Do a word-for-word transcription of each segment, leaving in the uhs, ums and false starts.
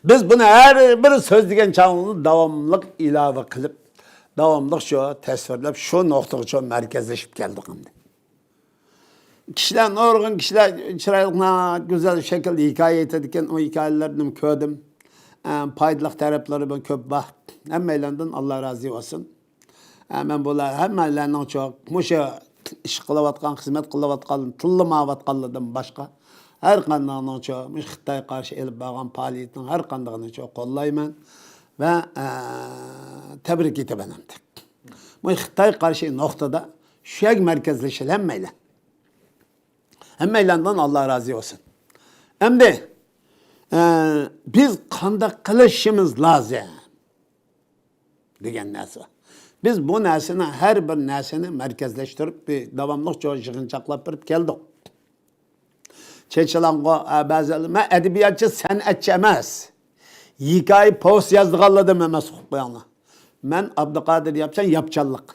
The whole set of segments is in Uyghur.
بىز بۇنى ھەر بىر سۆزلىگەن چاغىمىزدا داۋاملىق ئىلاۋە قىلىپ، داۋاملىق شۇ تەسۋىرلەپ، شۇ نۇقتىغا شۇ مەركەزلىشىپ كەلدۇق ئەمدى. كىشىلەر، نۇرغۇن كىشىلەر چىرايلىق، ناھايىتى گۈزەل شەكىلدە ھېكايە ئېيتىدىكەن، ئۇ ھېكايىلەردىن كۆردۈم. ئە، پايدىلىق تەرەپلىرى بۇ كۆپ بار. ھەممەيلەندىن ئاللا رازى بولسۇن. ئە، مەن بۇلار ھەممەيلەننىڭچۇ مۇشۇ ئىش قىلىۋاتقان، خىزمەت قىلىۋاتقان، تىللىمايۋاتقانلىرىدىن باشقا، ھەر قانداقنىڭچۇ مۇشۇ خىتايغا قارشى ئېلىپ بارغان پائالىيىتىنىڭ ھەر قاندىقىنىچۇ قوللايمەن ۋە، ئە، تەبرىك ئېيتىمەن ئەمدى. بۇ خىتايغا قارشى نۇقتىدا شۇ يەرگە مەركەزلىشىلى ھەممەيلەن. ھەممەيلەندىن ئاللا رازى بولسۇن. ئەمدى، ئە، بىز قانداق قىلىشىمىز لازىم دېگەن نەرسە بار. بىز بۇ نەرسىنى، ھەر بىر نەرسىنى مەركەزلەشتۈرۈپ، بىر داۋاملىق شۇ يىغىنچاقلاپ بېرىپ كەلدۇق. چېچىلاڭغۇ، ئە، بەزىلەر، مەن ئەدەبىياتچى، سەنئەتچى ئەمەس. ھېكايە، پوۋېست يازىدىغانلاردىن ئەمەس، ئۇقۇپ قويۇڭلار. مەن ئابدۇقادىر ياپچان، ياپچانلىق.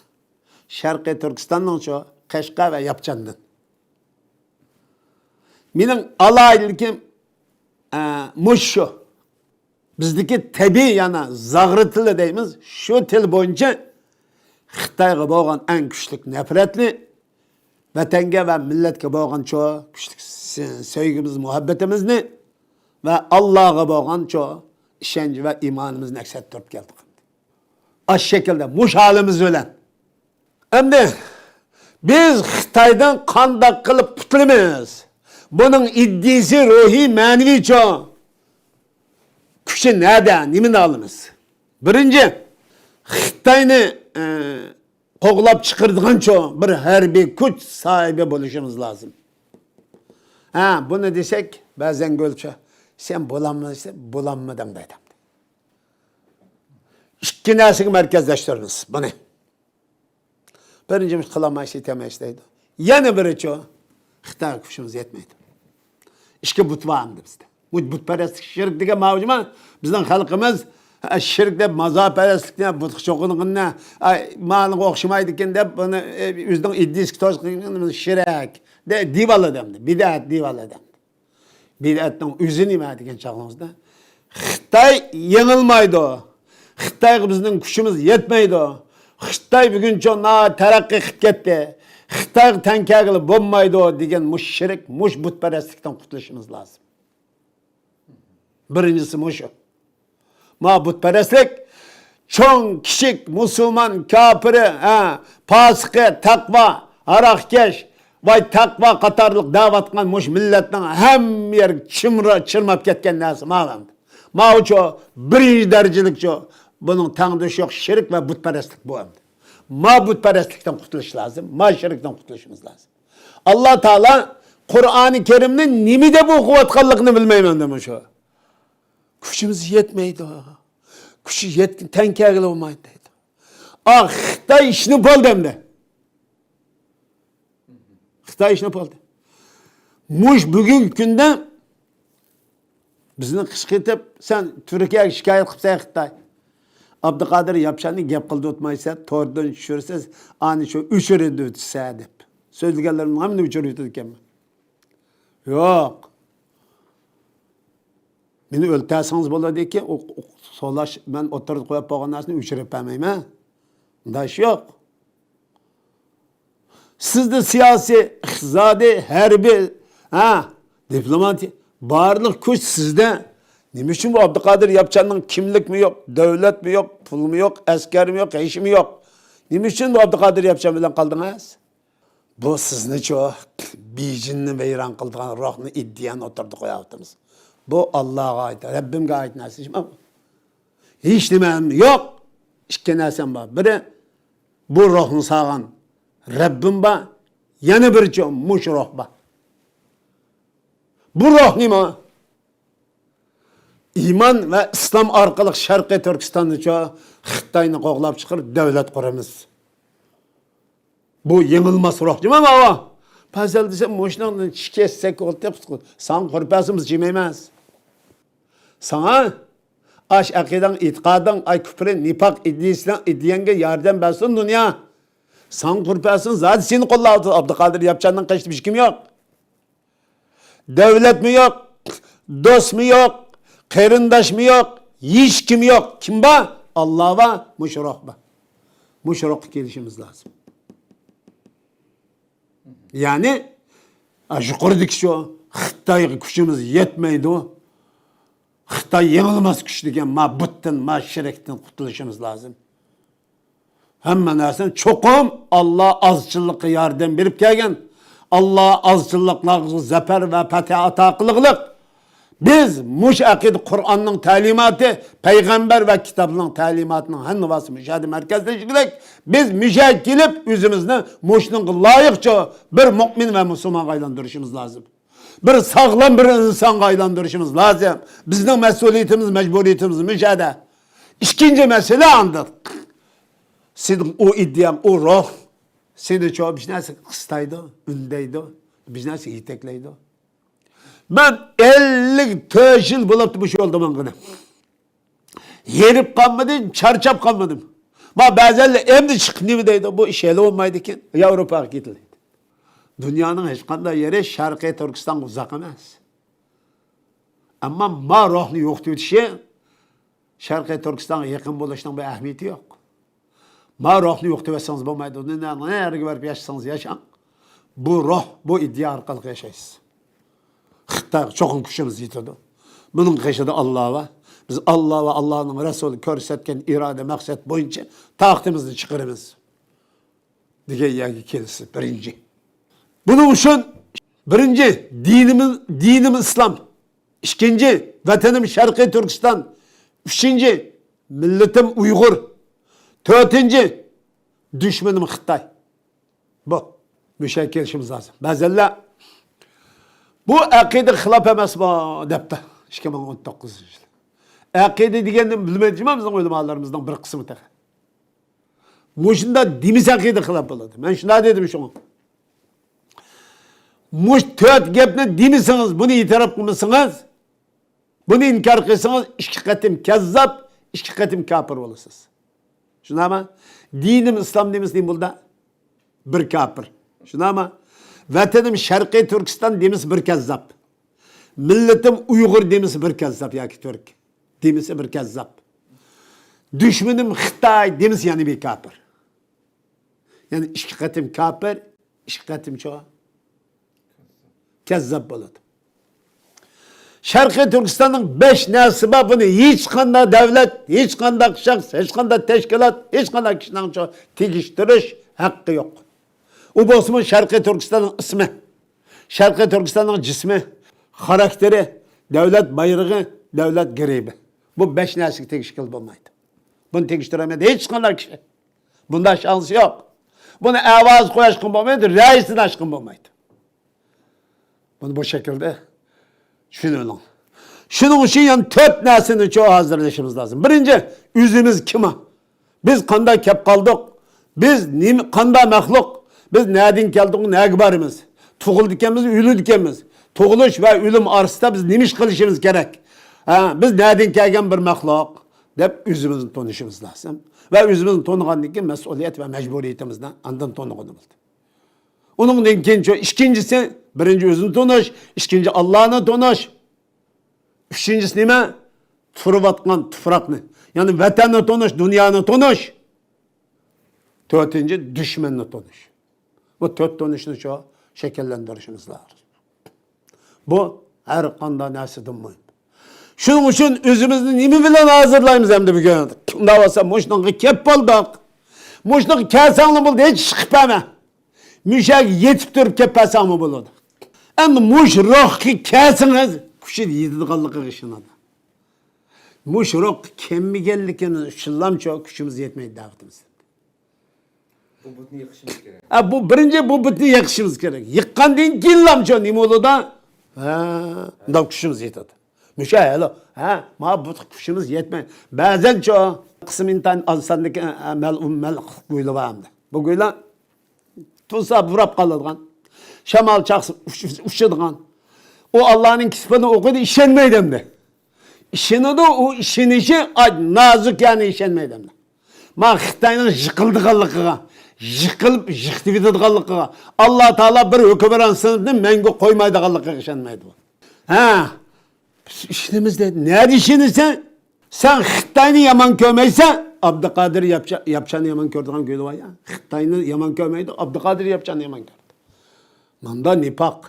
شەرقىي تۈركىستاننىڭچۇ، قەشقەر ۋە ياپچاندىن. مېنىڭ ئالاھىدىلىكىم، ئە، مۇشۇ. بىزدىكى تەبىئىي يەنە زاغرا تىلى دەيمىز، شۇ تىل بويىچە خىتايغا بولغان ئەڭ كۈچلۈك نەپرەتنى، ۋەتەنگە ۋە مىللەتكە بولغان شۇ كۈچلۈك سۆ-، سۆيگۈمىز، مۇھەببىتىمىزنى ۋە ئاللاغا بولغان شۇ ئىشەنچ ۋە ئىمانىمىزنى ئەكس ئەتتۈرۈپ كەلدۇق. ئاشۇ شەكىلدە، مۇشۇ ھالىمىز بىلەن. ئەمدى بىز خىتايدىن قانداق قىلىپ قۇتۇلىمىز؟ بۇنىڭ ئىدىيىسى، روھى، مەنىۋىچۇ؟ كۈچى نەدە؟ نېمىنى ئالىمىز؟ بىرىنچى، خىتاينى، ئە، قوغلاپ چىقىرىدىغانچۇ بىر ھەربىي كۈچ ساھىبى بولۇشىمىز لازىم. ھە، بۇنى دېسەك، بەزەن گۆلچە، سەن بولاممۇ دېسە، بولاممىدىم دەيدۇ. ئىككى نەرسىگە مەركەزلەشتۈرىمىز بۇنى. بىرىنچى، قىلالمايسىز، يېتەلمەيسىز دەيدۇ. يەنە بىرىچۇ، خىتايغا كۈچىمىز يەتمەيدۇ. ئىككى بۇت بار ئەمدى بىزدە. بۇ بۇتپەرەسلىك، شىرك دېگەن ماۋۇ جۇما، بىزنىڭ خەلقىمىز، ئە، شىرك دەپ مازارپەرەسلىكنى، بۇتقا چوقۇنغىنىنى، ئە، مانىغا ئوخشىمايدىكەن دەپ، بۇنى، ئە، ئۆزىنىڭ ئىدىيىسىگە توسقىنى شىرك دە-، دېۋالىدى ئەمدى. بىدئەت دېۋالىدى ئەمدى. بىدئەتنىڭ ئۆزى نېمە دېگەن چاغىڭىزدا، خىتاي يېڭىلمايدۇ. خىتايغا بىزنىڭ كۈچىمىز يەتمەيدۇ. خىتاي بۈگۈنچە ناھايىتى تەرەققىي قىلىپ كەتتى. خىتايغا تەڭ كەلگىلى بولمايدۇ دېگەن مۇشۇ شىرك، مۇشۇ بۇتپەرەسلىكتىن قۇتۇلۇشىمىز لازىم. بىرىنچىسى مۇشۇ. ما بۇتپەرەسلىك، چوڭ، كىچىك، مۇسۇلمان، كاپىرى، ھە، پاسىقى، تەقۋا، ھاراقكەش، ۋاي تەقۋا قاتارلىق دەۋاتقان مۇشۇ مىللەتنىڭ ھەممە يەرگە چىمرا-، چىرماپ كەتكەن نەرسە ماۋۇ ئەمدى. ماۋۇچۇ بىرىنچى دەرىجىلىكچۇ، بۇنىڭ تەڭدىشى يوق شىرك ۋە بۇتپەرەسلىك بۇ ئەمدى. ما بۇتپەرەسلىكتىن قۇتۇلۇش لازىم، ما شىركتىن قۇتۇلۇشىمىز لازىم. ئاللا تائالا قۇرئانى كەرىمنى نېمە دەپ ئوقۇۋاتقانلىقىنى بىلمەيمەن دە مۇشۇ. كۈچىمىز يەتمەيدۇ. كۈچى يەتكىن، تەڭ كەلگىلى بولمايدۇ دەيدۇ. ئا، خىتاي ئىشنى بولدى ئەمدى. خىتاي ئىشنى بولدى. مۇش بۈگۈنكى كۈندە بىزنى قىسقىتىپ، سەن تۈركىيەگە شىكايەت قىلىپسەن خىتاي. ئابدۇقادىر ياپشاننى گەپ قىلدۇرتمايسەن، توردىن چۈشۈرىسىز، ئانى شۇ ئۆچۈرۈۋېتىسەن دەپ. سۆزلىگەنلىرىمنىڭ ھەممىنى ئۆچۈرۈۋېتىدىكەنمەن. يوق. مېنى ئۆلتۈرسىڭىز بولىدىكى، ئۇ، ئۇ، سولاش، مەن ئوتتۇرىدا قويۇپ بولغان نەرسىنى ئۆچۈرۈپ بەرمەيمەن. ئۇنداق ئىش يوق. سىزدە سىياسىي، ئىقتىسادىي، ھەربىي، ھە، دىپلوماتىيە، بارلىق كۈچ سىزدە. نېمە ئۈچۈن بۇ ئابدۇقادىر ياپچاننىڭ كىملىكمۇ يوق، دۆلەتمۇ يوق، پۇلمۇ يوق، ئەسكەرمۇ يوق، ھېچنېمە يوق؟ نېمە ئۈچۈن بۇ ئابدۇقادىر ياپچان بىلەن قالدىڭىز؟ بۇ سىزنىچۇ، بېيجىڭنى ۋەيران قىلىدىغان روھنى ئىدىيەنى ئوتتۇرىدا قويۇۋاتىمىز. بۇ ئاللاغا ئائىت، رەببىمگە ئائىت نەرسە ئەمەس. ھېچ نېمەم يوق. ئىككى نەرسەم بار. بىرى، بۇ روھنى سالغان رەببىم بار. يەنە بىرىچۇ، مۇشۇ روھ بار. بۇ روھ نېمە؟ ئىمان ۋە ئىسلام ئارقىلىق شەرقىي تۈركىستاننىچۇ، خىتاينى قوغلاپ چىقىرىپ دۆلەت قۇرىمىز. بۇ يېڭىلماس روھ، جۇما ماۋۇ. پەزەل دېسە، مۇشۇنىڭدىن چىش كەسسەك بولدى، ساڭا قۇرۇپ بەرسىمىز جىم ئەمەس. ساڭا ئاش ئەقىدەڭ، ئېتىقادىڭ، ئاي كۇپرى، نىپاق، ئىدىيىسىنىڭ، ئىدىيەڭگە ياردەم بەرسۇن دۇنيا. ساڭا قۇرۇپ بەرسۇن، زادى سېنى قوللاۋاتىدۇ. ئابدۇقادىر ياپچاننىڭ قېشىدا ھېچكىم يوق. دۆلەتمۇ يوق، دوستمۇ يوق، قېرىنداشمۇ يوق، ھېچكىم يوق. كىم بار؟ ئاللا بار، مۇشۇ روھ بار. مۇشۇ روھقا كېلىشىمىز لازىم. يەنى، ئا، يۇقىرىدىكى شۇ خىتايغا كۈچىمىز يەتمەيدۇ. خىتاي يېڭىلماس كۈچ دېگەن ما بۇتتىن، ما شىركتىن قۇتۇلۇشىمىز لازىم. ھەممە نەرسىنى چوقۇم ئاللا ئازچىللىققا ياردەم بېرىپ كەلگەن. ئاللا ئازچىللىقلارغا زەپەر ۋە پەتھە ئاتا قىلغۇلۇق. بىز مۇشۇ ئەقىدە قۇرئاننىڭ تەلىماتى، پەيغەمبەر ۋە كىتابنىڭ تەلىماتىنىڭ ھەممىسى مۇشۇ يەردە مەركەزلىشىش كېرەك. بىز مۇشۇ يەرگە كېلىپ ئۆزىمىزنى مۇشۇنىڭغا لايىقچە بىر مۇئمىن ۋە مۇسۇلمانغا ئايلاندۇرۇشىمىز لازىم. بىر ساغلام بىر ئىنسانغا ئايلاندۇرۇشىمىز لازىم. بىزنىڭ مەسئۇلىيىتىمىز، مەجبۇرىيىتىمىز مۇشۇ يەردە. ئىككىنچى مەسىلە ئاندىن. سېنىڭ ئۇ ئىدىيەڭ، ئۇ روھ سېنى چوقۇم بىر نەرسىگە قىستايدۇ، ئۈندەيدۇ، بىر نەرسىگە يېتەكلەيدۇ. مەن ئەللىك تۆت يىل بولۇپتۇ مۇشۇ يولدا ماڭغىنىم. ھېرىپ قالمىدىم، چارچاپ قالمىدىم. ما بەزەنلەر ئەمدى چىقىپ نېمە دەيدۇ؟ بۇ ئىش ھېلى بولمايدىكەن. ياۋروپاغا كېتىلەيدۇ. دۇنيانىڭ ھېچقانداق يېرى شەرقىي تۈركىستانغا ئۇزاق ئەمەس. ئەمما ما روھنى يوقىتىۋېتىشى شەرقىي تۈركىستانغا يېقىن بولۇشنىڭ بىر ئەھمىيىتى يوق. ما روھنى يوقىتىۋەتسىڭىز بولمايدۇ. نە-، نە-، نەرىگە بېرىپ ياشىسىڭىز ياشاڭ. بۇ روھ، بۇ ئىدىيە ئارقىلىق ياشايسىز. خىتايغا چوقۇم كۈچىمىز يېتىدۇ. بۇنىڭ قېشىدا ئاللا بار. بىز ئاللا ۋە ئاللانىڭ رەسۇلى كۆرسەتكەن ئىرادە، مەقسەت بويىچە تاقىتىمىزنى چىقىرىمىز. دېگەن يەرگە كېلىسىز، بىرىنچى. بۇنىڭ ئۈچۈن بىرىنچى، دىنىمىز، دىنىم ئىسلام. ئىككىنچى، ۋەتىنىم شەرقىي تۈركىستان. ئۈچىنچى، مىللىتىم ئۇيغۇر. تۆتىنچى، دۈشمىنىم خىتاي. بۇ، مۇشۇ يەرگە كېلىشىمىز لازىم. بەزەنلەر، «بۇ ئەقىدە خىلاپ ئەمەسمۇ؟» دەپتۇ، ئىككى مىڭ ئون توققۇزىنچى يىل. ئەقىدە دېگەننى بىلمەيدۇ جۇمۇ بىزنىڭ ئۆلىمالىرىمىزنىڭ بىر قىسمى تېخى. مۇشۇنداق دېمىسە ئەقىدە خىلاپ بولىدۇ. مەن شۇنداق دېدىم شۇڭا. مۇشۇ تۆت گەپنى دېمىسىڭىز، بۇنى ئېتىراپ قىلمىسىڭىز، بۇنى ئىنكار قىلسىڭىز، ئىككى قېتىم كەززاپ، ئىككى قېتىم كاپىر بولىسىز. شۇنداقمۇ؟ دىنىم ئىسلام دېمىسە نېمە بولدى؟ بىر كاپىر. شۇنداقمۇ؟ ۋەتىنىم شەرقىي تۈركىستان دېمىسە بىر كەززاپ. مىللىتىم ئۇيغۇر دېمىسە بىر كەززاپ ياكى تۈرك. دېمىسە بىر كەززاپ. دۈشمىنىم خىتاي دېمىسە يەنە بىر كاپىر. يەنى ئىككى قېتىم كاپىر، ئىككى قېتىمچۇ؟ كەززاپ بولىدۇ. شەرقىي تۈركىستاننىڭ بەش نەرسىسى بار، بۇنى ھېچقانداق دۆلەت، ھېچقانداق شەخس، ھېچقانداق تەشكىلات، ھېچقانداق كىشىنىڭچۇ تېگىشتۈرۈش ھەققى يوق. ئۇ بولسىمۇ شەرقىي تۈركىستاننىڭ ئىسمى، شەرقىي تۈركىستاننىڭ جىسمى، خاراكتېرى، دۆلەت بايرىقى، دۆلەت گېربى. بۇ بەش نەرسىگە تېگىشكىلى بولمايدۇ. بۇنى تېگىشتۈرەلمەيدۇ ھېچقانداق كىشى. بۇنداق شانسى يوق. بۇنى ئاۋاز قويۇشقىمۇ بولمايدۇ، رەئىسىنى ئاچقىمۇ بولمايدۇ. بۇنى بۇ شەكىلدە چۈشىنىۋېلىڭ. شۇنىڭ ئۈچۈن يەنە تۆت نەرسىنى چوقۇم ھازىرلىشىمىز لازىم. بىرىنچى، ئۆزىمىز كىم؟ بىز قانداق كەپ قالدۇق؟ بىز نېمە، قانداق مەخلۇق؟ بىز نەدىن كەلدۇق، نەگە بارىمىز؟ تۇغۇلىدىكەنمىز، ئۆلىدىكەنمىز. تۇغۇلۇش ۋە ئۆلۈم ئارىسىدا بىز نېمە ئىش قىلىشىمىز كېرەك؟ ھە، بىز نەدىن كەلگەن بىر مەخلۇق؟ دەپ ئۆزىمىزنى تونۇشىمىز لازىم. ۋە ئۆزىمىزنى تونۇغاندىن كېيىن مەسئۇلىيەت ۋە مەجبۇرىيىتىمىزنى ئاندىن تونۇغىلى بولىدۇ. ئۇنىڭدىن كېيىن شۇ ئىككىنچىسى، بىرىنچى ئۆزىنى تونۇش، ئىككىنچى ئاللانى تونۇش. ئۈچىنچىسى نېمە؟ تۇرۇۋاتقان تۇپراقنى، يەنى ۋەتەننى تونۇش، دۇنيانى تونۇش. تۆتىنچى، دۈشمەننى تونۇش. بۇ تۆت تونۇشنى شۇ شەكىللەندۈرۈشىمىز لازىم. بۇ ھەر قانداق نەرسىدىن مۇھىم. شۇنىڭ ئۈچۈن ئۆزىمىزنى نېمە بىلەن ھازىرلايمىز ئەمدى بۈگۈن؟ ئۇنداق بولسا مۇشۇنىڭغا كەپ بولدۇق. مۇشۇنىڭغا كەلسەڭلار بولدى، ھېچ چىقىپ بەرمە. مۇشۇ يەرگە يېتىپ تۇرۇپ كەپ بەرسەڭمۇ بولىدۇ. ئەمدى مۇشۇ روھقا كەلسىڭىز، كۈچى يېتىدىغانلىقىغا ئىشىنىدۇ. مۇشۇ روھقا كەلمىگەنلىكىمىز ئۈچۈنلامچۇ كۈچىمىز يەتمەيدۇ دەۋاتىمىز. بۇ بۇتنى يىقىشىمىز كېرەك. ھە، بۇ بىرىنچى بۇ بۇتنى يىقىشىمىز كېرەك. يىققاندىن كېيىنلامچۇ نېمە بولىدۇ؟ ھە، مۇنداق كۈچىمىز يېتىدۇ. مۇشۇ ھېلى، ھە، ما بۇ كۈچىمىز يەتمەي. بەزەنچۇ قىسمى ئىنتايىن ئاز ساندىكى، ھە، مەلئۇن مەلئۇن گۇيلار بار ئەمدى. بۇ گۇيلار تۇرسا بۇراپ قالىدىغان. شامال چاقسا ئۇچ-، ئۇچىدىغان. ئۇ ئاللانىڭ كىتابىنى ئوقۇيدۇ، ئىشەنمەيدۇ ئەمدى. ئىشىنىدۇ، ئۇ ئىشىنىشى ئاج-، نازۇك يەنى ئىشەنمەيدۇ ئەمدى. ما خىتاينىڭ يىقىلىدىغانلىقىغا، يىقىلىپ يىقىتىۋېتىدىغانلىقىغا، ئاللا تائالا بىر ھۆكۈمران سىنىپنى مەڭگۈ قويمايدىغانلىقىغا ئىشەنمەيدۇ. ھە، ئىشىنىمىز دەيدۇ. نەدە ئىشىنىسەن؟ سەن خىتاينى يامان كۆرمەيسەن، ئابدۇقادىر ياپچا-، ياپچاننى يامان كۆرىدىغان گۆلى بار يا. خىتاينى يامان كۆرمەيدۇ، ئابدۇقادىر ياپچاننى يامان كۆرىدۇ. ماندا نىپاق،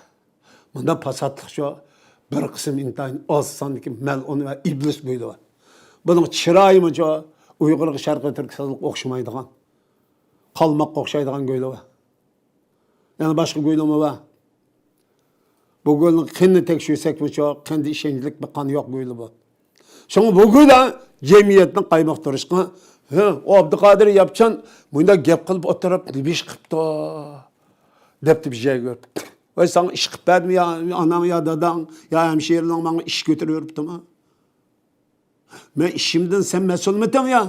ماندا پاساتلىقچۇ، بىر قىسىم ئىنتايىن ئاز ساندىكى مەلئۇن ۋە ئىبلىس گۆلى بار. بۇنىڭ چىرايىمۇچۇ، ئۇيغۇرغا، شەرقىي تۈركىستانلىققا ئوخشىمايدىغان، قالماققا ئوخشايدىغان گۆلى بار. يەنە باشقا گۆلىمۇ بار. بۇ گۆلنىڭ قېنىنى تەكشۈرسەكمۇچۇ، قېنىدا ئىشەنچلىك بىر قان يوق گۆلى بۇ. شۇڭا بۇ گۆل جەمئىيەتنى قايمۇقتۇرۇشقا، ھە، ئۇ ئابدۇقادىر ياپچان مۇنداق گەپ قىلىپ ئولتۇرۇپ، نېمە ئىش قىپتۇ؟ دەپتۇ بىر يەرگە كۆرۈپ. ۋاي، ساڭا ئىش قىلىپ بەردىمۇ يا ئاناڭ، يا داداڭ، يا ھەمشىرىلىڭ ماڭا ئىش كۆتۈرۈپ يۈرۈپتىمۇ؟ مەن ئىشىمدىن سەن مەسئۇلمىتىڭ يا؟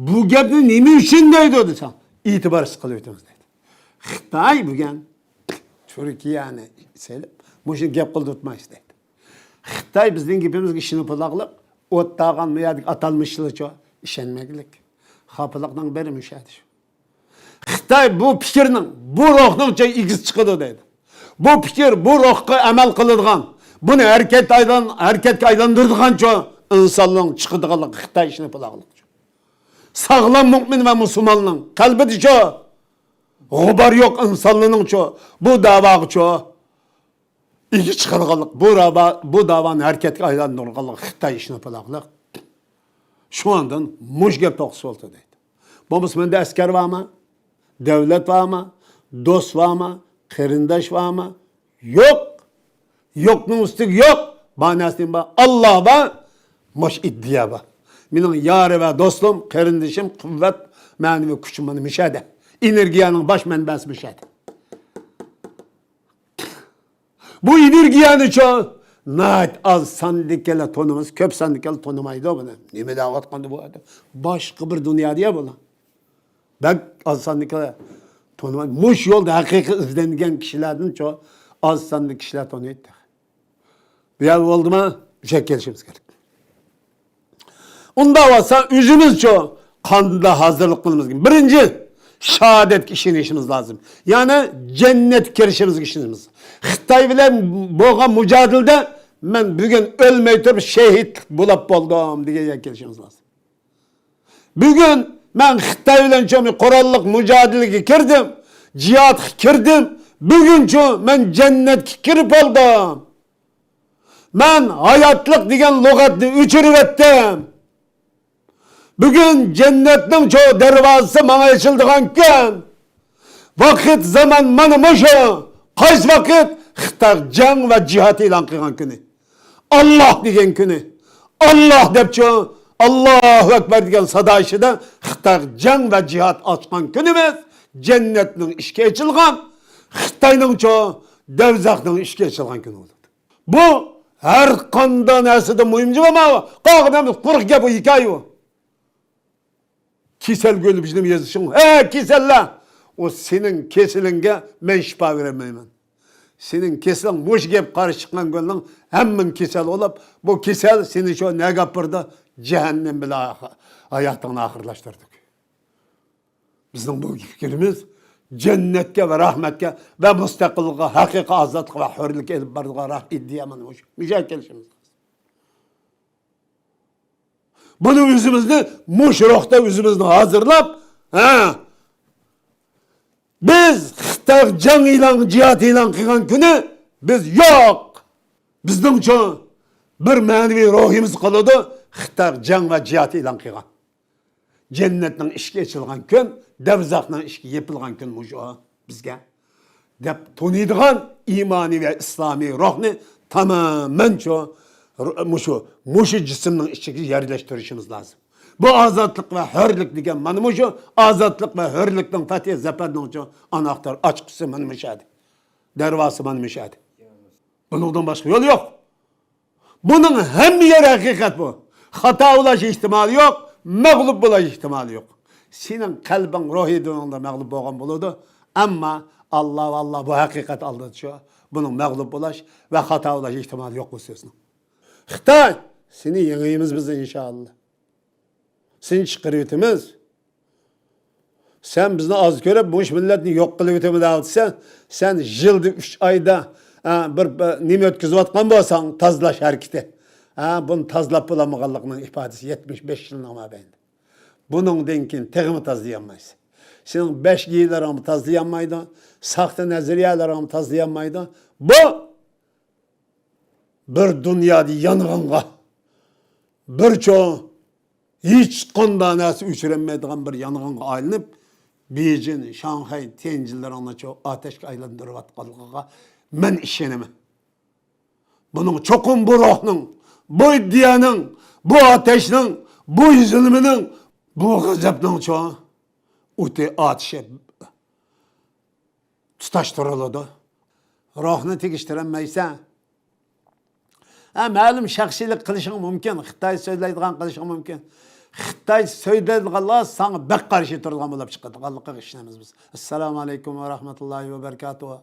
بۇ گەپنى نېمە ئۈچۈن دەيدۇ دېسەڭ، ئېتىبارسىز قىلىۋېتىمىز دەيدۇ. خىتاي بۈگۈن تۈركىيەنى سېلىپ، مۇشۇ گەپ قىلدۇرتمايسىز دەيدۇ. خىتاي بىزنىڭ گېپىمىزگە ئىشىنىپ بولاقلىق، ئوت تاغان بۇ يەردىكى ئاتالمىشلارچۇ ئىشەنمەكلىك. خاپىلىقنىڭ بىرى مۇشۇ ئىدى. خىتاي بۇ پىكىرنىڭ، بۇ روھنىڭچە ئىگىسى چىقىدۇ دەيدۇ. بۇ پىكىر، بۇ روھقا ئەمەل قىلىدىغان، بۇنى ھەرىكەتكە ئايلان-، ھەرىكەتكە ئايلاندۇرىدىغانچۇ ئىنساننىڭ چىقىدىغانلىقى خىتاي ئىشىنى بولاغلىقچۇ. ساغلام مۇئمىن ۋە مۇسۇلماننىڭ قەلبىدىچۇ، غۇبار يوق ئىنسانلارنىڭچۇ، بۇ داۋاغىچۇ ئىگە چىقىدىغانلىق، بۇ راۋا-، بۇ داۋانى ھەرىكەتكە ئايلاندۇرغانلىق خىتاي ئىشىنى بولاغلىق. شۇنىڭدىن مۇشۇ گەپ توختىسا بولدى دەيدۇ. بولمىسا مەندە ئەسكەر بارمۇ؟ دۆلەت بارمۇ؟ دوست بارمۇ؟ قېرىنداش بارمۇ؟ يوق. يوقنىڭ ئۈستىگە يوق. بار نەرسە نېمە بار؟ ئاللا بار. مۇشۇ ئىدىيە بار. مېنىڭ يارى ۋە دوستۇم، قېرىندىشىم، قۇۋۋەت، مەنىۋى كۈچۈم مانا مۇشەدە. ئېنېرگىيەنىڭ باش مەنبەسى مۇشەدە. بۇ ئېنېرگىيەنىچۇ ناھايىتى ئاز ساندىكىلەر تونۇمىسا، كۆپ ساندىكىلەر تونۇمايدۇ بۇنى. نېمە دەۋاتقاندۇ بۇ ئادەم؟ باشقا بىر دۇنيادا يا بۇلار. بەك ئاز ساندىكىلەر تونۇمايدۇ. مۇشۇ يولدا ھەقىقىي ئىزدەنگەن كىشىلەردىنچۇ ئاز ساندىكى كىشىلەر تونۇيدۇ. بۇ يەر بولدىما؟ مۇشۇ يەرگە كېلىشىمىز كېرەك. ئۇنداق بولسا ئۆزىمىزچۇ قانداق ھازىرلىق قىلىمىز؟ بىرىنچى، شاھادەتكە ئىشىنىشىمىز لازىم. يەنى جەننەتكە كىرىشىمىزگە ئىشىنىمىز. خىتاي بىلەن بولغان مۇجادىلىدە مەن بۈگۈن ئۆلمەي تۇرۇپ شېھىتلىك بولاپ بولدۇم دېگەن يەرگە كېلىشىمىز لازىم. بۈگۈن مەن خىتاي بىلەن چومى قوراللىق مۇجادىلىگە كىردىم، جىھادقا كىردىم. بۈگۈنچۇ مەن جەننەتكە كىرىپ بولدۇم. مەن ھاياتلىق دېگەن لۇغەتنى ئۆچۈرۈۋەتتىم. بۈگۈن جەننەتنىڭچۇ دەرۋازىسى ماڭا ئېچىلىدىغان كۈن. ۋاقىت، زامان مانا مۇشۇ. قايسى ۋاقىت؟ خىتاي جەڭ ۋە جىھاد ئېلان قىلغان كۈنى. ئاللا دېگەن كۈنى. ئاللا دەپچۇ، ئاللاھۇ ئەكبەر دېگەن سادا ئىچىدە خىتاي جەڭ ۋە جىھاد ئاچقان كۈنىمىز. جەننەتنىڭ ئىشىكى ئېچىلغان، خىتاينىڭچۇ دوزاخنىڭ ئىشىكى ئېچىلغان كۈنى بولىدۇ. بۇ ھەر قانداق نەرسىدىن مۇھىم جۇمۇ. قالغان ھەممىسى قۇرۇق گەپ، ئۇ ھېكايە ئۇ. كېسەل گۆلى بىزنىڭ يېزىشىڭ. ھە، كېسەللەر! ئۇ سېنىڭ كېسىلىڭگە مەن شىپا بېرەلمەيمەن. سېنىڭ كېسىلىڭ مۇشۇ گەپ قارشى چىققان گۆلنىڭ ھەممىڭ كېسەل بولۇپ، بۇ كېسەل سېنى شۇ نەگە ئاپىرىدۇ؟ جەھەننەم بىلەن ھاياتىڭنى ئاخىرلاشتۇرىدۇ. بىزنىڭ بۇ پىكرىمىز جەننەتكە ۋە رەھمەتكە ۋە مۇستەقىللىققا، ھەقىقىي ئازادلىققا ۋە ھۆرلۈككە ئېلىپ بارىدىغان راھ ئىدىيە مانا مۇشۇ. مۇشۇ كېلىشىمىز. بۇنى ئۆزىمىزنى مۇشۇ روھتا ئۆزىمىزنى ھازىرلاپ، ھە، بىز خىتاي جەڭ ئېلان، جىھاد ئېلان قىلغان كۈنى بىز يوق. بىزنىڭچۇ بىر مەنىۋى روھىمىز قالىدۇ، خىتاي جەڭ ۋە جىھاد ئېلان قىلغان. جەننەتنىڭ ئىشىكى ئېچىلغان كۈن، دوزاخنىڭ ئىشىكى يېپىلغان كۈن مۇشۇ بىزگە، دەپ تونۇيدىغان ئىمانىي ۋە ئىسلامىي روھنى تامامەن شۇ، مۇشۇ، مۇشۇ جىسىمنىڭ ئىچىگە يەرلەشتۈرۈشىمىز لازىم. بۇ ئازادلىق ۋە ھۆرلۈك دېگەن مانا مۇشۇ ئازادلىق ۋە ھۆرلۈكنىڭ پەتھى، زەپەرنىڭچۇ ئاناختار ئاچقۇچىسى مانا مۇشۇ ئىدى. دەرۋازىسى مانا مۇشۇ ئىدى. بۇنىڭدىن باشقا يول يوق. بۇنىڭ ھەممە يېرى ھەقىقەت بۇ. خاتا بولاش ئېھتىمالى يوق، مەغلۇپ بولاش ئېھتىمالى يوق. سېنىڭ قەلبىڭ، روھىي دۇنياڭدا مەغلۇپ بولغان بولىدۇ. ئەمما ئاللا ۋە ئاللا بۇ ھەقىقەت ئالدىدا شۇ. بۇنىڭ مەغلۇپ بولاش ۋە خاتا بولاش ئېھتىمالى يوق بۇ سۆزنىڭ. خىتاي، سېنى يېڭىمىز بىز ئىنشائاللا. سېنى چىقىرىۋېتىمىز. سەن بىزنى ئاز كۆرۈپ، مۇشۇ مىللەتنى يوق قىلىۋېتىمىز دەۋاتىسەن. سەن يىلدا ئۈچ ئايدا، ئە، بىر، بىر نېمە ئۆتكۈزۈۋاتقان بولساڭ، تازىلاش ھەرىكىتى. ھە، بۇنى تازىلاپ بولالمىغانلىقنىڭ ئىپادىسى يەتمىش بەش يىلنىڭ مابەينىدە. بۇنىڭدىن كېيىن تېخىمۇ تازىلىيالمايسىز. سېنىڭ بەش گىلىرىڭمۇ تازىلىيالمايدۇ، ساختا نەزەرىيەلىرىڭمۇ تازىلىيالمايدۇ. بۇ بىر دۇنيادا يانغىنغا، بىر چوڭ ھېچقانداق نەرسە ئۆچۈرەلمەيدىغان بىر يانغىنغا ئايلىنىپ، بېيجىڭ، شاڭخەي، تيەنجىنلىرىڭنى چوڭ ئاتەشكە ئايلاندۇرۇۋاتقانلىقىغا مەن ئىشىنىمەن. بۇنىڭ چوقۇم بۇ روھنىڭ، بۇ ئىدىيەنىڭ، بۇ ئاتەشنىڭ، بۇ يۈزلىنىمىنىڭ، بۇ غەزەپنىڭ چوڭ ئوتى ئاتىشىپ تۇتاشتۇرۇلىدۇ. روھنى تېگىشتۈرەلمەيسەن. ھە، مەلۇم شەخسىيلىك قىلىشىڭ مۇمكىن، خىتاي سۆزلەيدىغان قىلىشىڭ مۇمكىن. خىتاي سۆزلەيدىغانلار ساڭا بەك قارشى تۇرىدىغان بولۇپ چىقىدىغانلىقىغا ئىشىنىمىز بىز. ئەسسالامۇ ئەلەيكۇم ۋە رەھمەتۇللاھى ۋە بەرىكاتۇھۇ.